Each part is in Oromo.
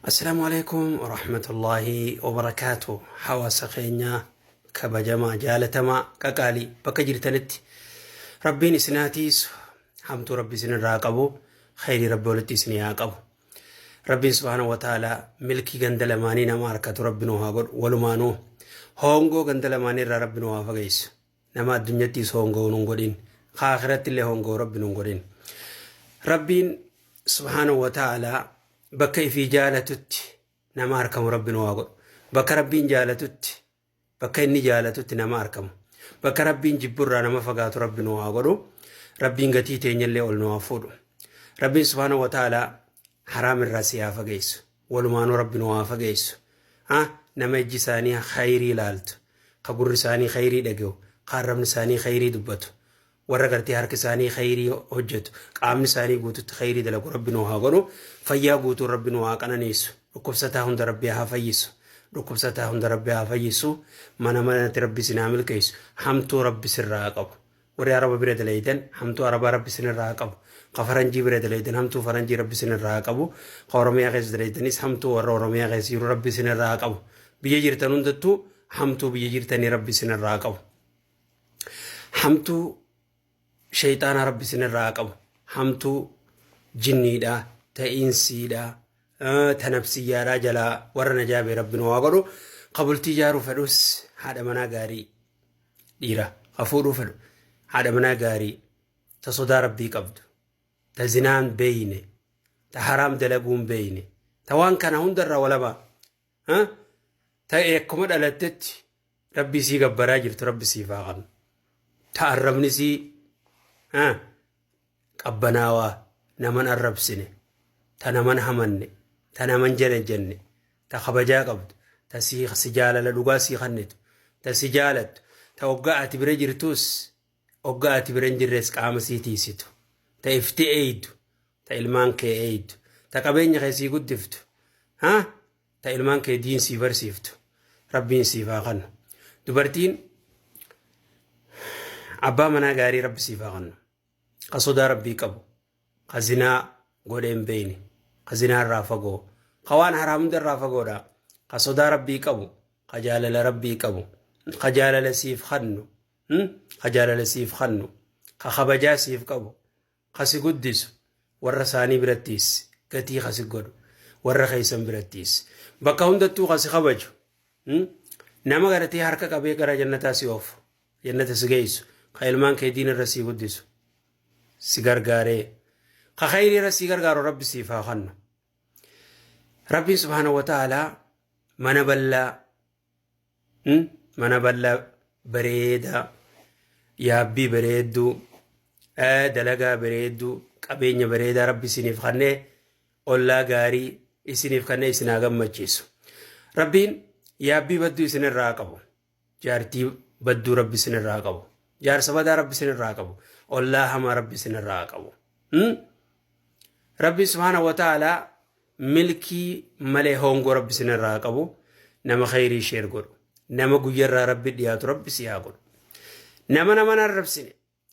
Assalaamu alaikum warahmatullaahi wabarakaatu. Hawaasa keenya kabajamaa, jaalatamaa, qaqaalii bakka jirtanitti Rabbiin isin haa tiisu, hamtuu Rabbi isinirraa qabu, khayrii Rabbi walitti isin haa qabu. Rabbiin subhaanahu wa ta'aalaa milkii ganda lamaanii nama harkatu Rabbi nu haa godhu. Walumaanuu hoongoo ganda lamaanii irraa Rabbi nu haa fageessu. Nama addunyattiis hoongoo nun godhin, ka akhiratti illee hoongoo Rabbi nun godhin. Rabbiin subhaanahu wa ta'aalaa bakka ifii jaalatutti nama arkamu Rabbi nu haa godhu. Bakka Rabbiin jaalatutti, bakka inni jaalatutti nama arkamu, bakka Rabbiin jibburraa nama fagaatu Rabbi nu haa godhu. Rabbiin gatii teenyallee ol nu haa fuudhu. Rabbiin subhaanahu wa ta'aalaa haraam irraa si haa fageessu. Walumaanuu Rabbi nu haa fageessu. Ha nama ijji isaanii khayrii ilaaltu, ka gurri isaanii khayrii dhagahu, ka arrabni isaanii khayrii dubbatu, warra gartee harki isaanii khayrii hojjetu, qaamni isaanii guututti khayrii dalagu Rabbi nu haa godhu. Fayyaa guutuun Rabbi nu haa qananiisu. Dhukkubsataa hunda Rabbi haa fayyisu. Dhukkubsataa hunda Rabbi haa fayyisu. Mana manatti Rabbi isin haa milkeessu. Hamtuu Rabbi sirraa haa qabu. Warri Araba bira dalaydan hamtuu Arabaa Rabbi isinirraa haa qabu. Ka Faranjii bira dalaydan hamtuu Faranjii Rabbi isinirraa haa qabu. Ka Oromiyaa keessa dalaydanis hamtuu warra Oromiyaa keessa jiru Rabbi isinirraa haa qabu. Biyya jirtan hundattuu hamtuu biyya jirtanii Rabbi isinirraa haa qabu. Hamtuu shayxaanaa Rabbi isinirraa haa qabu. Hamtuu jinniidhaa, ta'insiidhaa, ta nafsiyyaadhaa jalaa warra najaa bee Rabbi nu haa godhu. Ka bultii ijaaruu fedhus haadha manaa gaarii, dhiira ka fuudhuu fedhu haadha manaa gaarii, ta sodaa Rabbii qabdu, ta zinaan beeyne, ta haraam dalaguun beeyne, ta waan kana hundarraa walabaa, ta akkuma dhalattetti Rabbii sii gabbaraa jirtu Rabbi siif haa kennu. Ta arrabni sii qabbanaawaa, naman arrabsine, ta naman hamanne, ta naman janajjanne, ta kabajaa qabdu, ta si jaalala dhugaa sii kennitu, ta si jaalattu, ta hoggaa ati bira jirtus hoggaa ati bira hin jirres qaama sii tiisitu, ta ifti eeydu, ta ilmaan kee eeydu, ta qabeenya kee sii guddiftu, ta ilmaan kee diin sii barsiiftu Rabbiin siif haa kennu. Dubartiin abbaa manaa gaarii Rabbi siif haa kennu. Ka sodaa Rabbii qabu, ka zinaa godhee hin beeyne, ka zinaa irraa fagoo, ka waan haraam hunda irraa fagoodha, ka sodaa Rabbii qabu, ka jaalala Rabbii qabu, ka jaalala siif kennu, ka jaalala siif kennu, ka kabajaa siif qabu, ka si guddisu, warra isaanii birattiis gatii ka si godhu, warra keessan birattiis bakka hundattuu ka si kabaju, nama garatee harka qabee gara jannataa si oofu, jannata si geessu, ka ilmaan kee diin irra si guddisu, si gargaaree ka khayrii irra si gargaaru Rabbi siif haa kennu. Rabbiin subhaanahu wa ta'aalaa mana bal'aa, mana bal'aa bareedaa, yaabbii bareedduu, dalagaa bareedduu, qabeenya bareedaa Rabbi isiniif kennee, ollaa gaarii isiniif kennee isin haa gammachiisu. Rabbiin yaabbii badduu isinirraa qabu. Jaartii badduu Rabbi isinirraa qabu. Jaarsa badaa Rabbi isinirraa qabu. Ollaa hamaa Rabbi isinirraa qabu. Rabbi subhaanahu wa ta'aalaa milkii malee hoongoo Rabbi isinirraa qabu. Nama khayrii share godhu. Nama guyyarraa Rabbi dhiyaatu Rabbi si haa godhu. Nama naman arrabsine,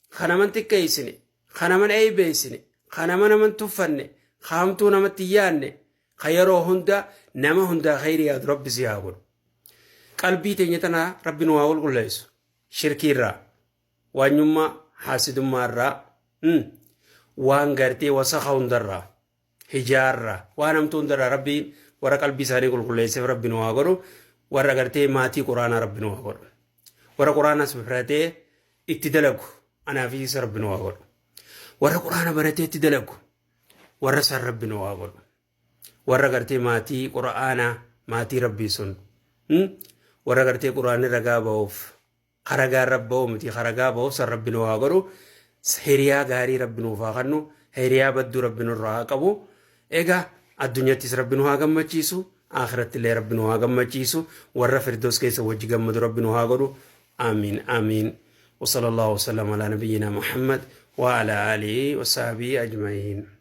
ka naman xiqqeessine, ka naman eeybeessine, ka nama naman tuffanne, ka hamtuu namatti hin yaadne, ka yeroo hunda nama hundaa khayrii yaadu Rabbi si haa godhu. Qalbii teenya tana Rabbi nu haa qulqulleessu. Shirkii irraa, waanyummaa, haasidummaa irraa, waan gartee wasakha hundarraa, hijaarraa, waan hamtuu hundarraa Rabbiin warra qalbii isaanii qulqulleesseef Rabbi nu haa godhu. Warra gartee maatii Quraanaa Rabbi nu haa godhu. Warra Quraanas baratee itti dalagu anaa fi isa Rabbi nu haa godhu. Warra Quraana baratee itti dalagu warra san Rabbi nu haa godhu. Warra gartee maatii Qura'aanaa, maatii Rabbii sun, warra gartee Quraanni ragaa ba'uuf, karagaa rabba'uu miti, karagaa ba'uuf san Rabbi nu haa godhu. Hiriyaa gaarii Rabbi nuuf haa kennu. Hiriyaa badduu Rabbi nurraa haa qabu. Egaa addunyattis Rabbi nu haa gammachiisu, akhiratti illee Rabbi nu haa gammachiisu. Warra Firdoos keessa wajji gammadu Rabbi nu haa godhu. Amiin, amiin. وصلى الله وسلم على نبينا محمد وعلى آله وصحبه أجمعين.